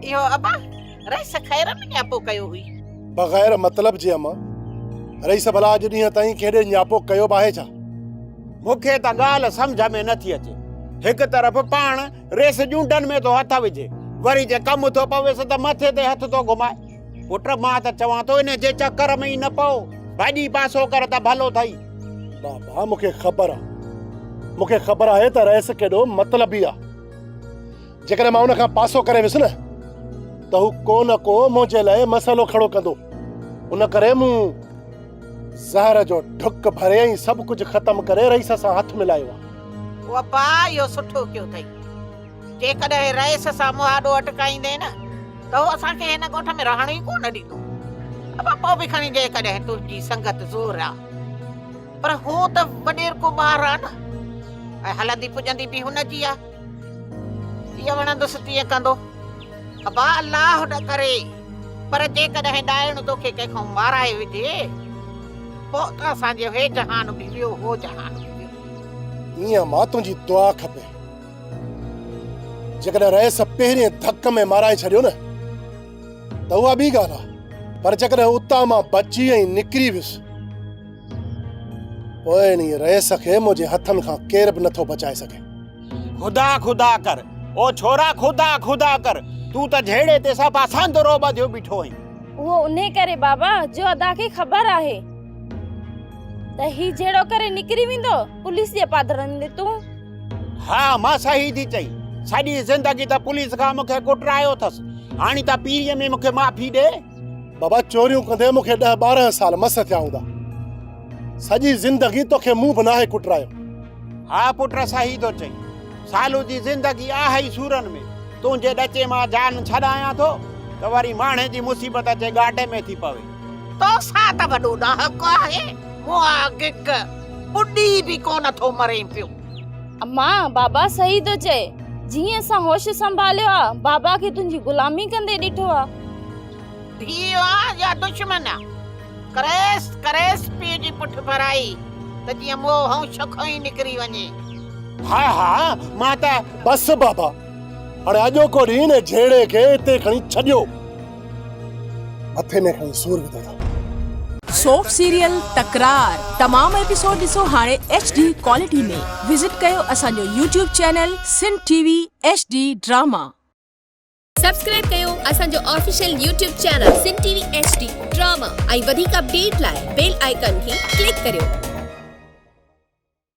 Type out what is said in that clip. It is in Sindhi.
اهو ابا رئيس خير ۾ نياپو ڪيو هئي. بغير مطلب جي امان، رئيس ڀلا اڄ ڏينهن تائين ڪنهن ڏي نياپو ڪيو به آهي ڇا؟ مون کي ته ڳالهه سمجهه ۾ نه ٿي اچي. هڪ طرف پاڻ ريس ڄونڊن ۾ ٿو هٿ وجهي، وري جي ڪم ٿو پويس ته مٿي تي هٿ ٿو گهمائي. پٽ مان ته چوان ٿو انهي جي چڪر ۾ ئي نه پئو، ڀڄي پاسو ڪر ته ڀلو ٿئي. بابا مون کي خبر آ، مون کي خبر آهي ته رئيس ڪيڏو مطلبي آ. جيڪڏهن مان ان کان پاسو ڪري ويس نه ته هو ڪو نه ڪو منهنجي لاء مسئلو کڙو ڪندو. ان ڪري مون زهر جو ڍڪ ڀري ۽ سڀ ڪجهه ختم ڪري رئيس سان هٿ ملايو آ. او ابا اهو سٺو ڪيو اٿئي. جيڪڏهن رئيس سان مهاڏو اٽڪائيندين نه ته هو اسان کي هن ڳوٺ ۾ رهڻ ئي ڪو نه ڏيندو. ابا پوء به کڻي جيڪڏهن تنهنجي سنگت زور آ. پر هو ته وڏيرڪو ٻار آ نه ۽ هلندي پڄندي به هن جي آ. جيئن وڻندس تيئن ڪندو. ابا الله نه ڪري پر جيڪڏهن ڏائڻ توکي ڪنهن کان مارائي وجهي پوء ته اسان جو هي جهان به ويو هو جهان به ويو. ايئن مان تنهنجي دعا کپي. جيڪڏهن رئيس پهرين ڌڪ ۾ مارائي ڇڏيو نه ته اها ٻي ڳالهه آهي پر جيڪڏهن اتان مان بچي ۽ نڪري ويس پوء انهي رئيس کي منهنجي هٿن کان ڪير به نٿو بچائي سگهي. خدا خدا ڪر او ڇورا خدا خدا ڪر تون ته جهيڙي تي صفا ساندرو ٻڌيو بيٺو آهين. اهو انهي ڪري بابا جو ادا کي خبر آهي ته هي جهيڙو ڪري نڪري ويندو پوليس جي پادرن ۾ تون. ها مان صحيح ٿي چئي سڄي زندگي ته پوليس کان مون کي ڪٽرايو اٿس هاڻي ته پيريء ۾ مون کي معافي ڏي. بابا چوريون ڪندي مون کي ڏهه 12 سال مس ٿيا هوندا. سڄي زندگي توکي مون به ناهي ڪٽرايو. ها پٽ صحيح ٿو چئين. سالو جي زندگي آهي ئي سورن ۾. تنهنجي ڏچي مان جان ڇڏايان ٿو ته وري ماڻهي جي مصيبت اچي ڳاٽي ۾ ٿي پوي. توسان ته وڏو ڏاهڪ آهي. مئا گگ ٻڏي به ڪونه ٿو مرين پيو. امان بابا صحيح ٿو چئي. جيئن اسان هوش سنڀاليو آ بابا کي تنهنجي غلامي ڪندي ڏٺو آ. ڌيء آ يا دشمن آ. ڪريس ڪريس پيء جي پٺ ڀرائي ته جيئن موهه هنش کان ئي نڪري وڃي. ها ها مان ته. بس بابا هاڻي اڄوڪو ڏينهن ان جهيڙي کي اتي کڻي ڇڏيو. مٿي ۾ کڻي سور وڌو اٿم. سوپ سيريل تڪرار تمام ايپيسوڊ ڏسو هاڻي ايڇ ڊي ڪوالٽي ۾ وزٽ ڪيو اسان جو YouTube channel Sindh T V H D drama. Subscribe ڪيو اسان جو official YouTube channel Sindh T V H D drama ۽ وڌيڪ اپڊيٽ لاء بيل آئيڪان کي ڪلڪ ڪريو.